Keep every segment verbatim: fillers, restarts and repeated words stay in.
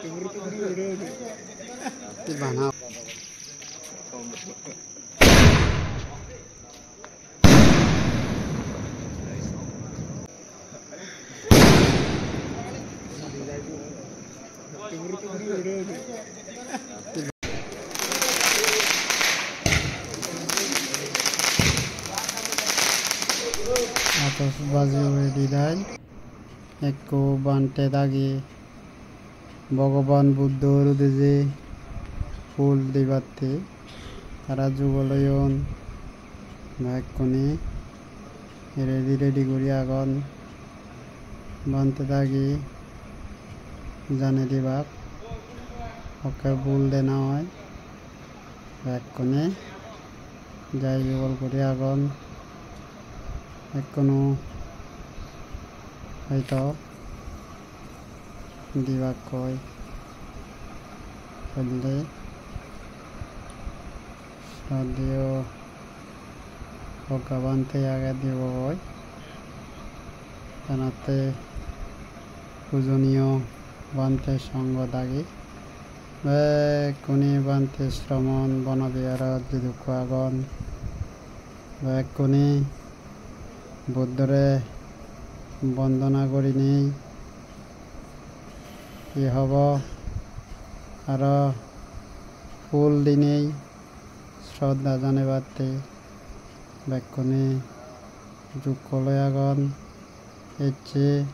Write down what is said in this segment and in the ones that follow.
Bana. Atos baji uguredi dai. Ekko bhante dagi Bhogoban Buddhor udije phul dibatte tara jugol oyon, bekkune ready ready guri agon. Bhante dagi jane dibak okke phul dena oi. Bekkune jai jugol guri agon. Ekkunu hoito dibakkoi holle, sroddheyo Bhogoban te age dibogoi. Tanatte pujoniyo bhante songho dagi. Bekkune bhante sromon bono biharot jidukko agon, bekkune Buddhore bondona gurinei, hi hobo, aro phul dinei sroddha janebatte bekkune jukko loi agon. Ecche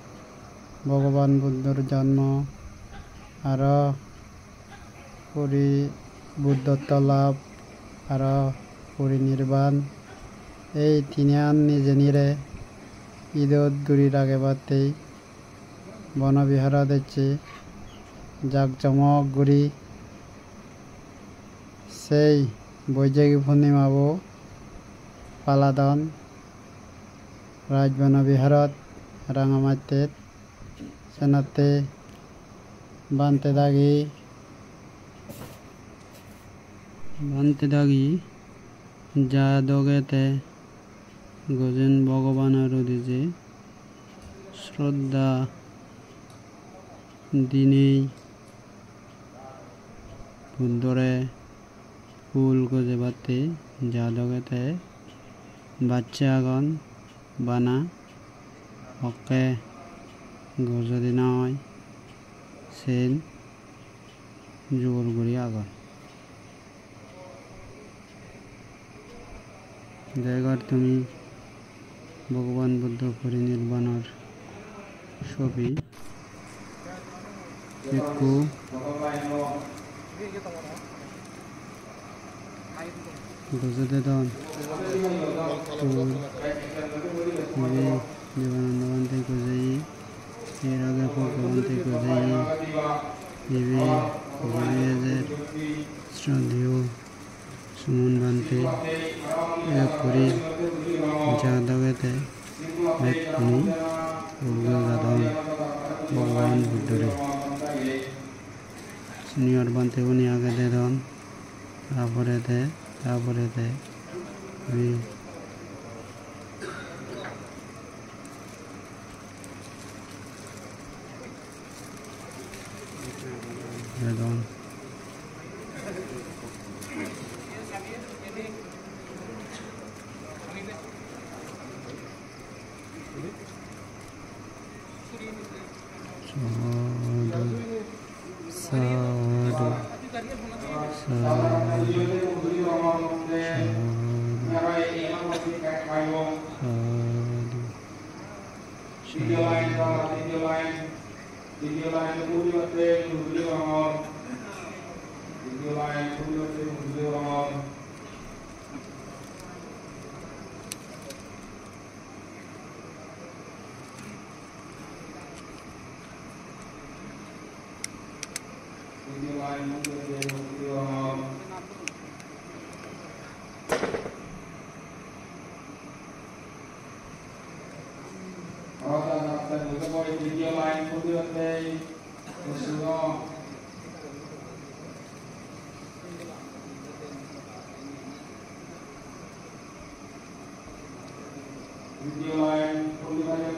Bhogoban Buddhor jonmo, aro puri Buddhotto lab, aro puri nirban. Ei tiniyan nijenire idot guri ragebattei bono biharot ecche jak jomok guri sei Boijegi Purnimabo paladon. Raj Bono Biharot Rangamattet. Senotte bhante dagi, bhante dagi ja doge te gojen Bhogobanor udije sroddha dinei Buddhore phul gojebatte ja doge te bacche agon, bana okke gojede noi, sen jor guri agon. Degor tumi Bhogoban Buddho porinirbanor sobi. Ekko gojede don. Phul, ibe Nibananda bhante gojeye, er age Poggo bhante gojeye, ibe gojeye ejer sroddheyo Suman bhante, ek guri ja doge te bekkune phul gojadon Bhogoban Buddhore. Senior bhante gune age dedon, ta porede, ta porede, ui. Dedon. Sadhu, sadhu, sadhu, sadhu, sadhu. Video line, forty-five.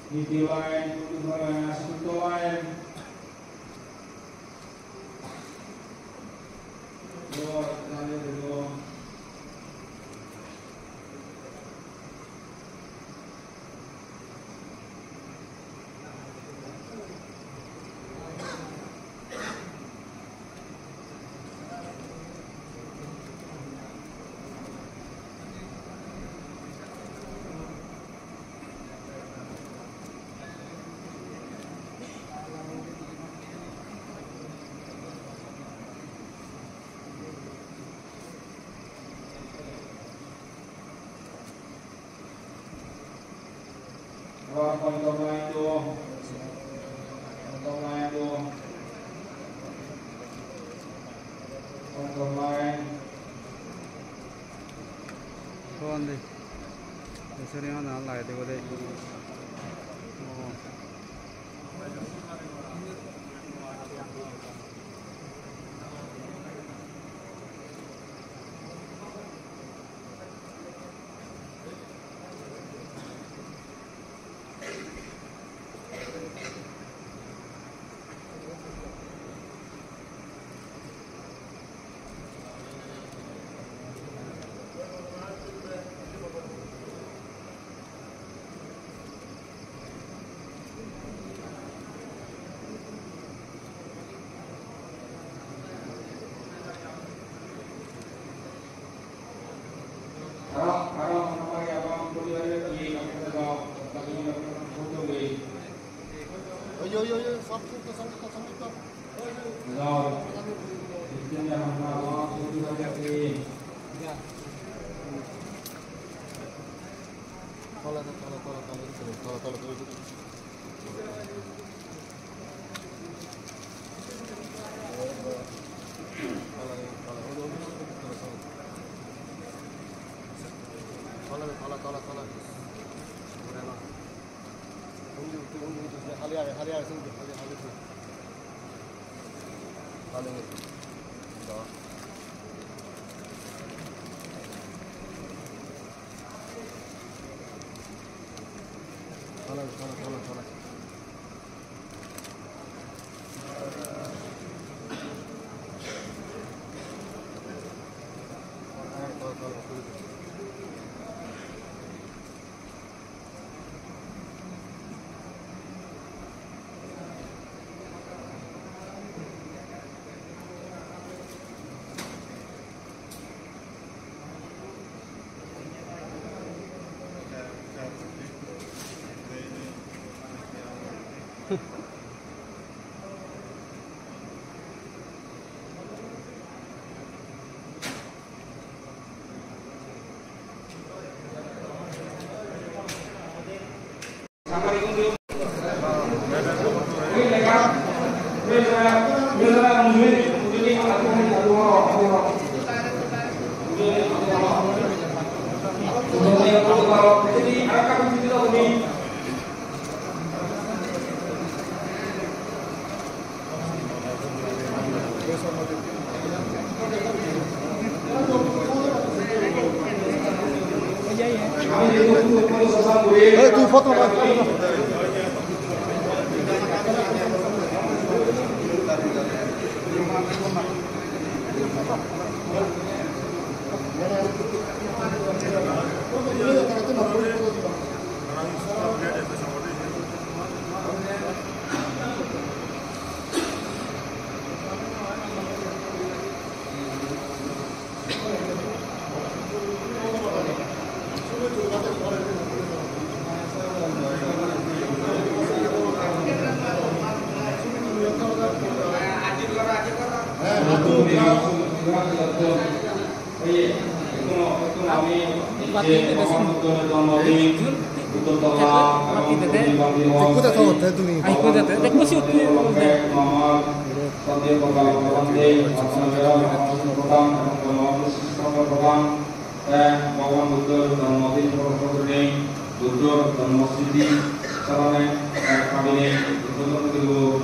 Niti line, Niti line, Asukto line. Abar ponchom line to, ponchom line to, ponchom line. Hon de. Esori hon hon lagey debo de. Oh. Oi, oi, oi, oi, sab sab, sab sab. Tola, tola, tola, tola, tola, tola, tola. Tola, tola, tola, tola. Undi, undi, undi, undi, hali age, hali age, sindi, hali, hali, sindi. Hali, hali. Da. Hali, hali, hali, hali. Ei, tui photo loi, photo loi. Te Bhogoban Buddhor jonmo din upolokko gurinei Buddhor jonmo smriti sorone, eh, pabinei Buddho jonmo dibo.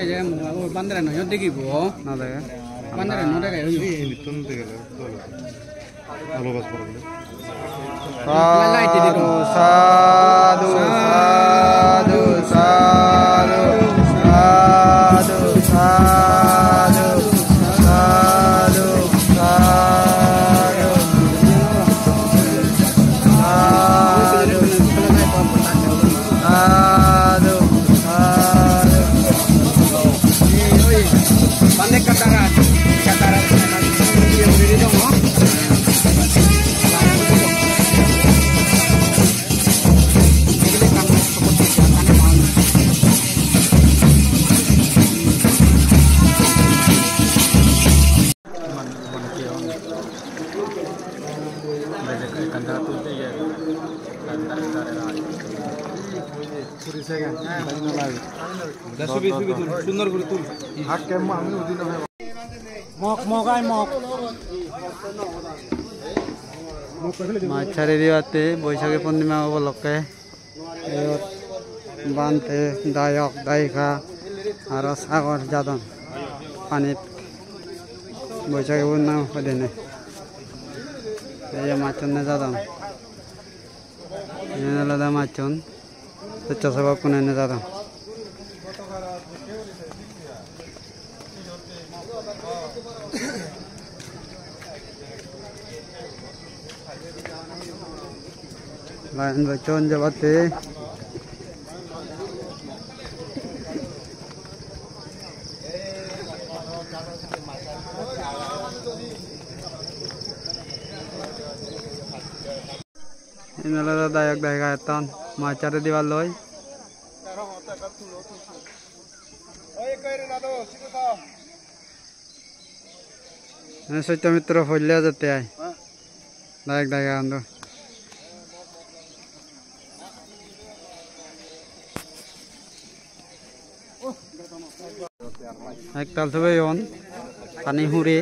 Ei je mui abo bandre noi, iyot degibo. Na dege. Bandre no dege, oyo. Ei, ei, mittun degele, dol age. Alo bas bor gele. Light di di. Sadhu, sadhu, sadhu, sadhu, sadhu, sadhu, sadhu. Sadhu, sadhu, sadhu. Mok, mok, ai mok. Mach sari dibatte Boishakhi Purnima upolokke. Iyot bhante, dayok, dayika aro sagor jadon panit, Boishakhi Purnima poidene. Ei je machchunne jadon. Iyen olode machchun, swechchasebok kune nejadon. Line bocchon jebatte. Iyen olode dayok dayika etton mach sari dibar loi. Iyen Sotto Mitro polle ejette ai. Dayok dayika gun do. Ektal sobeyon, pani hure,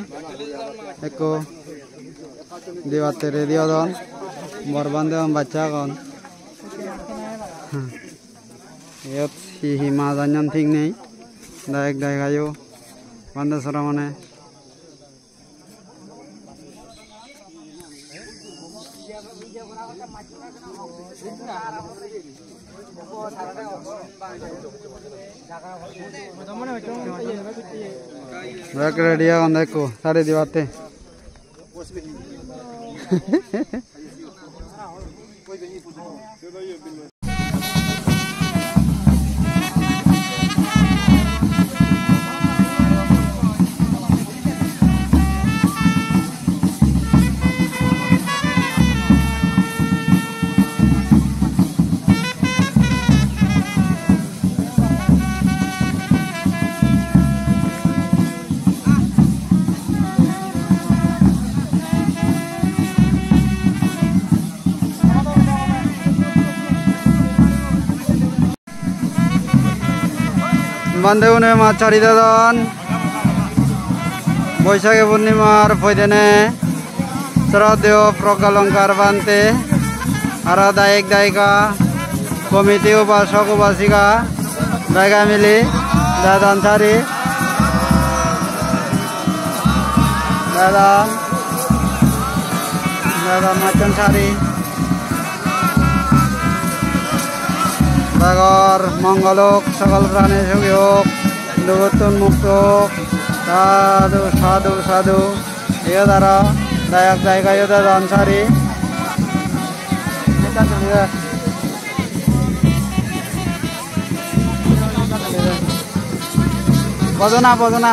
ekko dibatte ready odon, bor bhante agon, bacche agon. Iyot hi hi maj anyon thik nei, dayok dayikayo bhante sora mane. Bek ready agonde ekko sari dibatte. Bhante une mach sari dedon. Boishakhi Purnimar poidene sroddheyo Proggalongkar Bhante, aro dayok dayika, committee upasok upasika, bege mili dedon sari. Dedon, dedon machchun sari. Begor mongol ok, sokol prani sugi ok, dugottun mukto ok. Sadhu, sadhu, sadhu. Iyot aro dayok dayika iyot dedon sari. Bojona, bojona.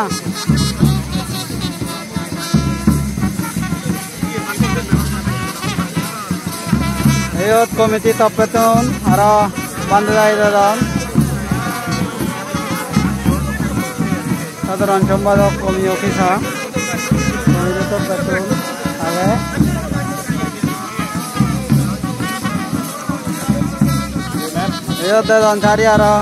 Iyot committee toppettun aro bhante dagi dedon. Sadharon sombadok, committee officer, committee toppettun age. Iyot dedon sari aro.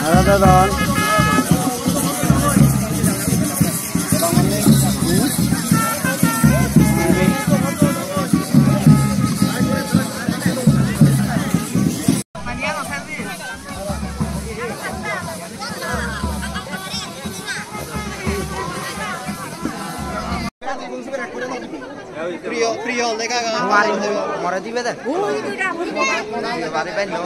Aro dedon. Priyo, priyo, lega ga. Mari, more dibe de. Mari ben no.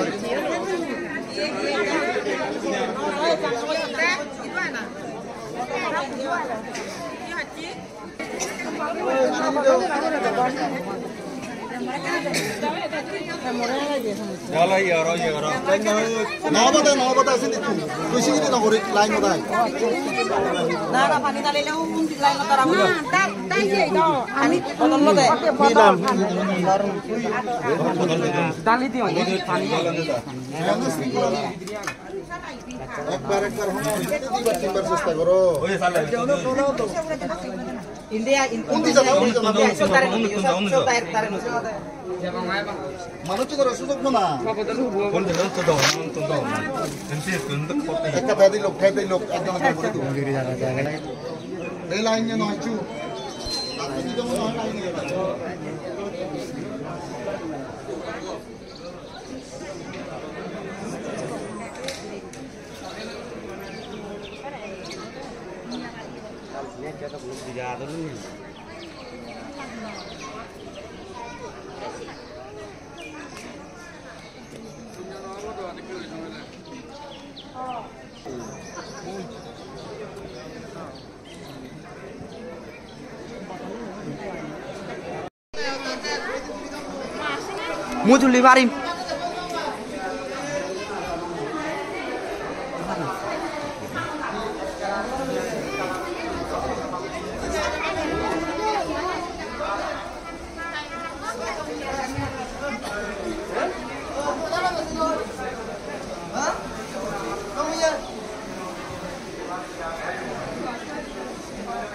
Jala, iyaro, iyaro. Nw bada, nw bada, sindi tu. Tui sindi nw gori, line nw dai. Na, na, pani dalile undi line nw dara. Ami bodol nw de. Dali diyo, pani. Ekbar, ekbar, hono, duibar, tinbar chesta goro. India, in-, undi jana, undi jana. India, sotare, sotare, sotare. Manuj gore sujog mana. Ekka thai dilok, thai dilok, ekjon ekjon guri dibo. Ei line-e noi chu. Mui tuli parim.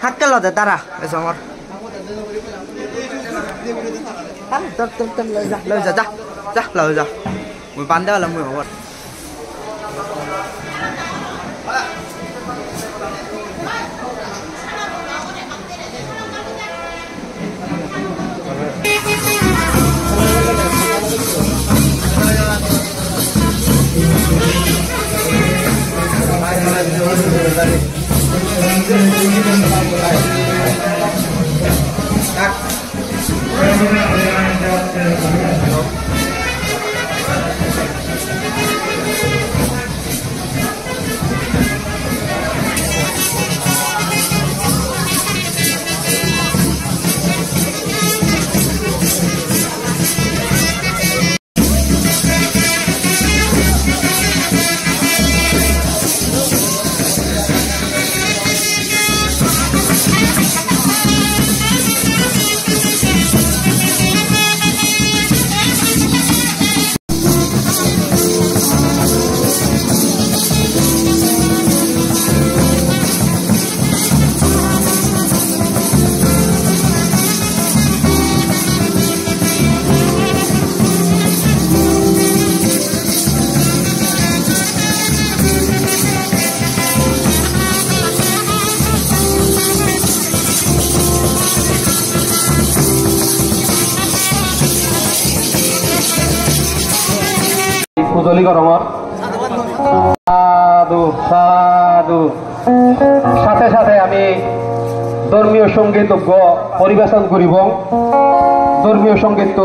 Hakke lode tara, e somor. Tara, tor, tor, tor, loi ja, loi ja, ja, ja, loi ja. Mui bande ola mui obor. Pujoli gorongor. সাধু, সাধু। সাথে সাথে আমি ধর্মীয় সঙ্গীত পরিবেশন করিব। ধর্মীয় সঙ্গীত।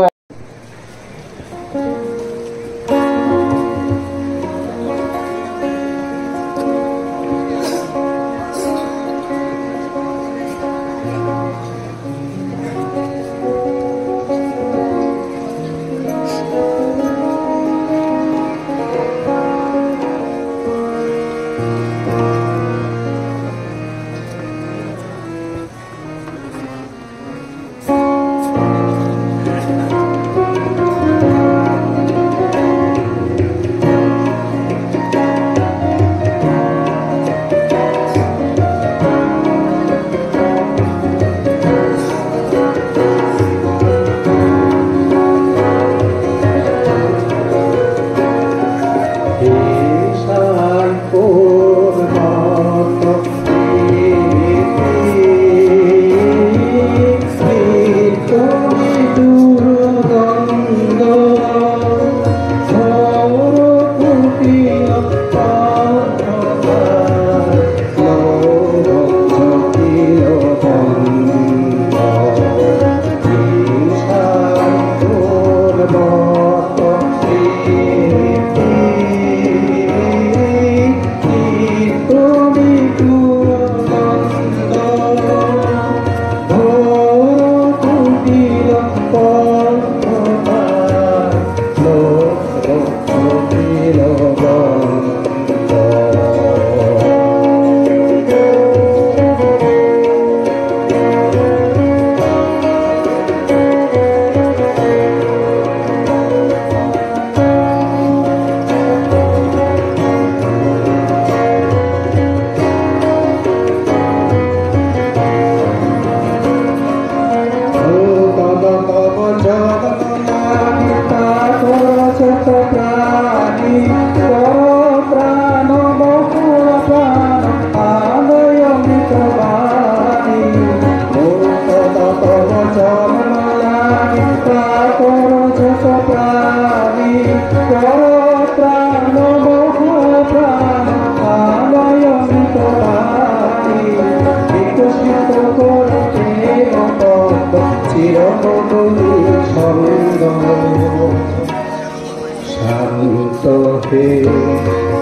Santo he,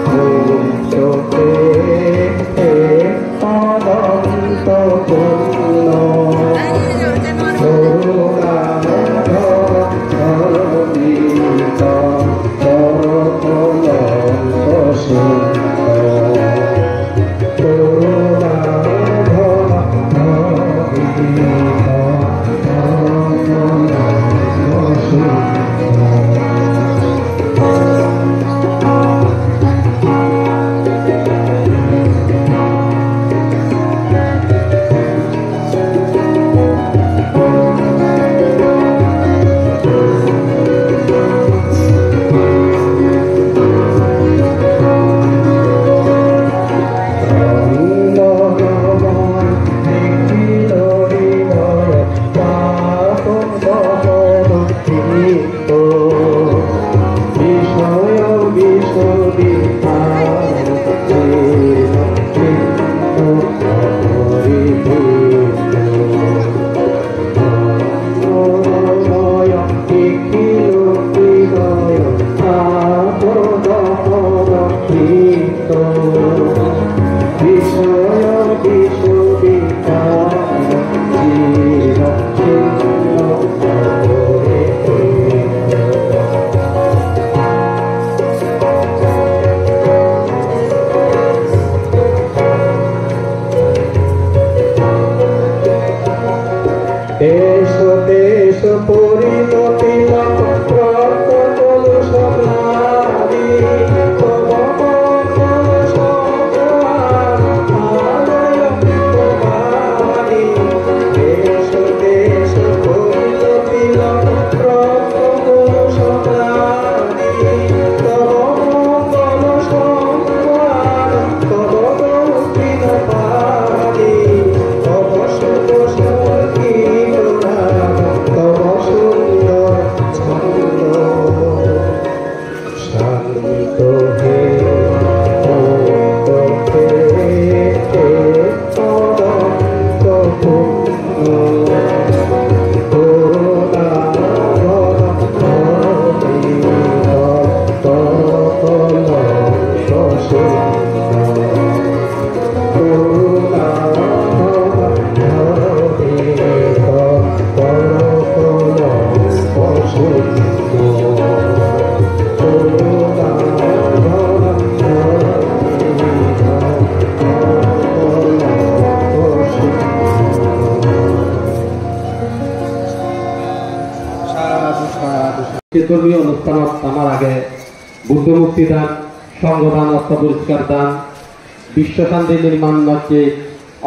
santo he, ধর্মীয় অনুষ্ঠানত আমার আগে বুদ্ধ মূর্তি দান, সঙ্গ দান, অর্থ পরিষ্কার দান, বিশ্ব শান্তি নির্মাণ লক্ষ্যে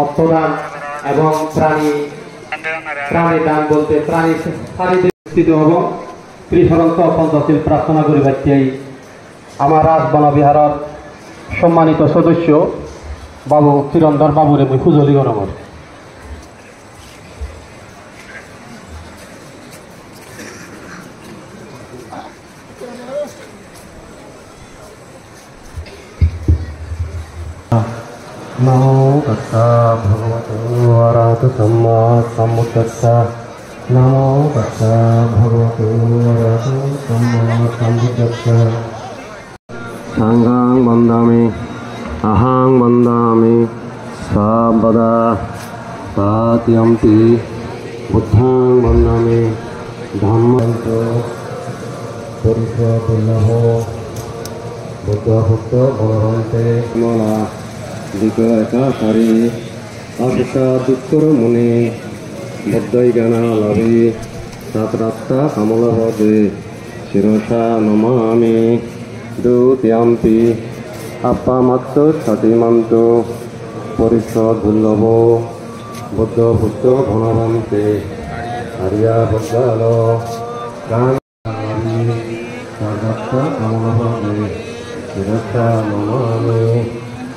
অর্থ দান এবং প্রাণী, প্রাণী দান বলতে প্রাণী শারীরিক উপস্থিত হব। ত্রিসরন্ত পঞ্চশীল প্রার্থনা করিবার চাই। আমার রাজ বন বিহারর সম্মানিত সদস্য বাবু কিরণধর বাবুরে মুই খুজলি করব। Namo tassa bhagavato arahato sammāsambuddhassa. Namo tassa bhagavato arahato sammāsambuddhassa. Saṅghaṃ vandāmi, ahaṃ vandāmi sabbadā. Tatiyampi buddhaṃ vandāmi, dhammaṃ purisadurlabho, buddho putto bhagavante. Mala dīgha ekākārī, asoka dukkur muni, buddho jnana lābhi, sātarattha kamalabhate, sirasā namāmi. Dutiyampi appamātto satimanto, purisadurlabho, buddho putto bhagavante, ariyapoggalā. Sātarattha kamalabhate, sirasā namāmi.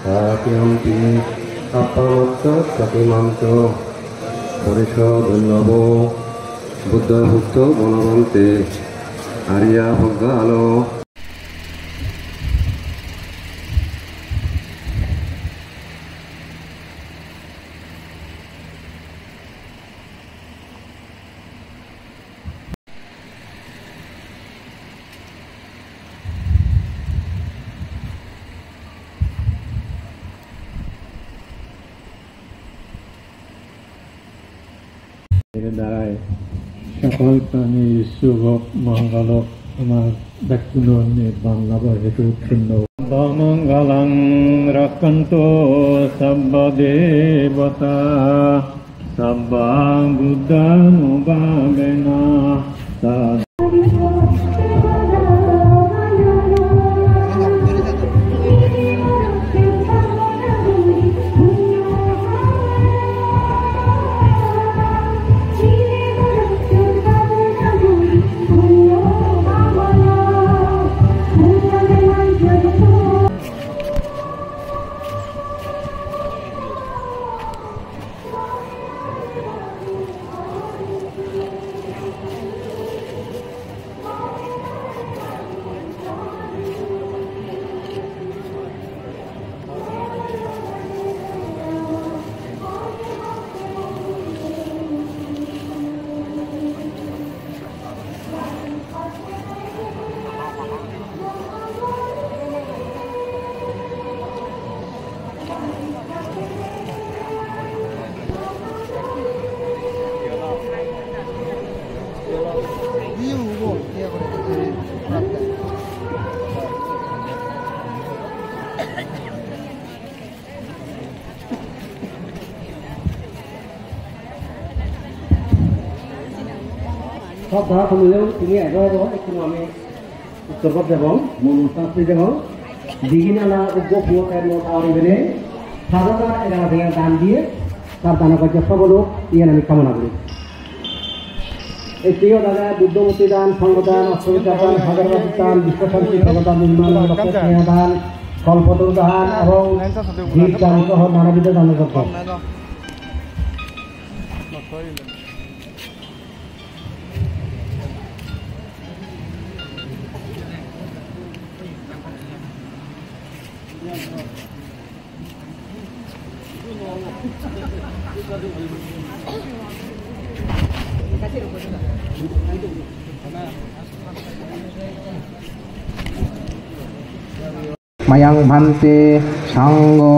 Tatiyampi appamātto satimanto, purisadurlabho, buddho putto bhagavante, ariyapoggalā. এর দ্বারাই সকল প্রাণীর শুভ মঙ্গল, আমার ব্যক্তিগত নির্বাণ লাভের হেতু উৎপন্ন। সর্বমঙ্গলাং রক্ষন্তু সর্বদেবতা। Sabbabuddhānubhāvena sadā. Sodda homiyo tumi ego ego, ekkunu ami uttor pad debong, mul sanskrit debong. Digin ana uggo puo ter mo tawari bene, hajar hajar egaro tenga dan diye, tar dano gojjo sobolok, iyan ami kamona guri. Ei siyo dage Buddho murti dan, songho dan, ostobicchar dan, hajar hajar dan, biswa santi bhagavad dan, nirman lokke tenga dan, kolpotru dan, ebong dip dan soho nanabidho dan joggo. Mayaṃ bhante saṅgho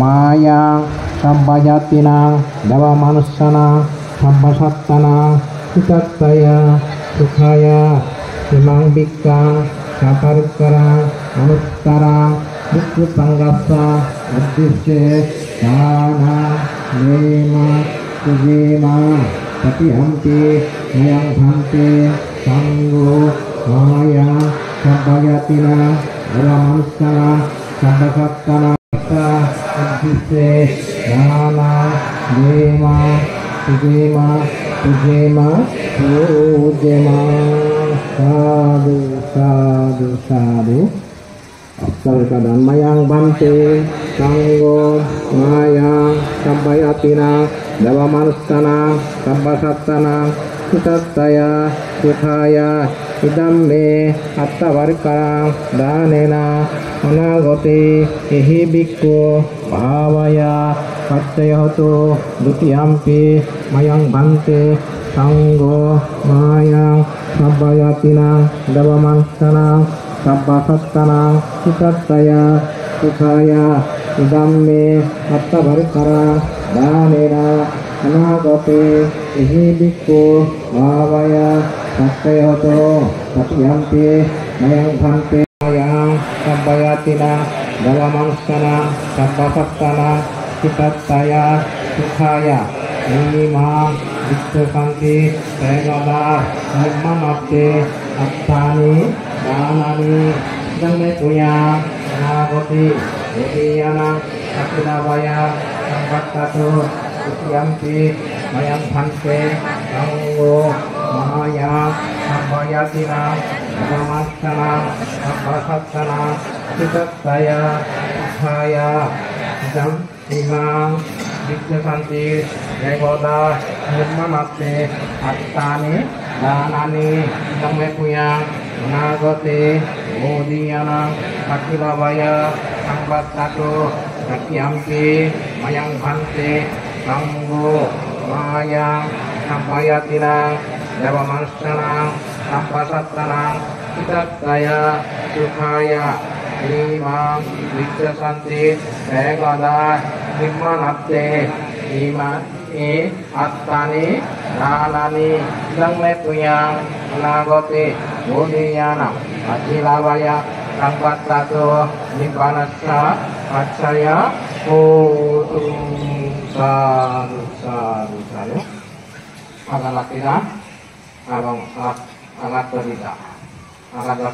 mayaṃ sabbajātīnaṃ devamanussānaṃ sabbasattānaṃ hitāya sukhāya imaṃ bhikkhaṃ sattarikkaraṃ anuttaraṃ bhikkhu saṅghassa uddisya dānaṃ dema pūjema. Tatiyampi mayaṃ bhante saṅgho Mayaṃ sabbaññātīnaṃ devamanussānaṃ sabbasattanaṃ uddisse dānaṃ dema pūjema pūjema pūjema pūjema. Sādhu, sādhu, sādhu. Mayaṃ bhante saṅgho mayaṃ sabbaññātīnaṃ devamanussānaṃ sabbasattanaṃ hitāya sukhāya idam me attaparikkaraṃ dānena anāgate ehi bhikkhu bhāvāya paccayo hotu. Dutiyampi mayaṃ bhante saṅgho mayaṃ sabbaññātīnaṃ devamanussānaṃ sabbasattanaṃ hitāya sukhāya idam me attaparikkaraṃ dānena anāgate ehi bhikkhu bhāvāya paccayo hotu. Tatiyampi mayaṃ bhante mayaṃ sabbaññātīnaṃ devamanussānaṃ sabbasattanaṃ hitāya sukhāya imaṃ dissa santi ekada nimmānarthe attāni dānāni idam me puññaṃ anāgate bodhiyānaṃ paṭinabhāya saṃvattatu. Dutiyampi mayaṃ bhante saṅgho mayaṃ sabbaññātīnaṃ devamanussānaṃ sabbasattanaṃ hitāya sukhāya idam imaṃ dissa santi ekada nimmānarthe attāni dānāni idam me puññaṃ anāgate bodhiyānaṃ paṭinabhāya saṃvattatu. Tatiyampi mayaṃ bhante saṅgho mayaṃ sabbaññātīnaṃ devamanussānaṃ sabbasattanaṃ hitāya sukhāya imaṃ dissa santi ekada nimmānarthe ima e attāni dānāni idam me puññaṃ anāgate bodhiyānaṃ paṭinabhāya saṃvattatu nibbānassa paccayo hotu. Sādhu, sādhu, sādhu. Agatto dida, abang agatto dida, agatto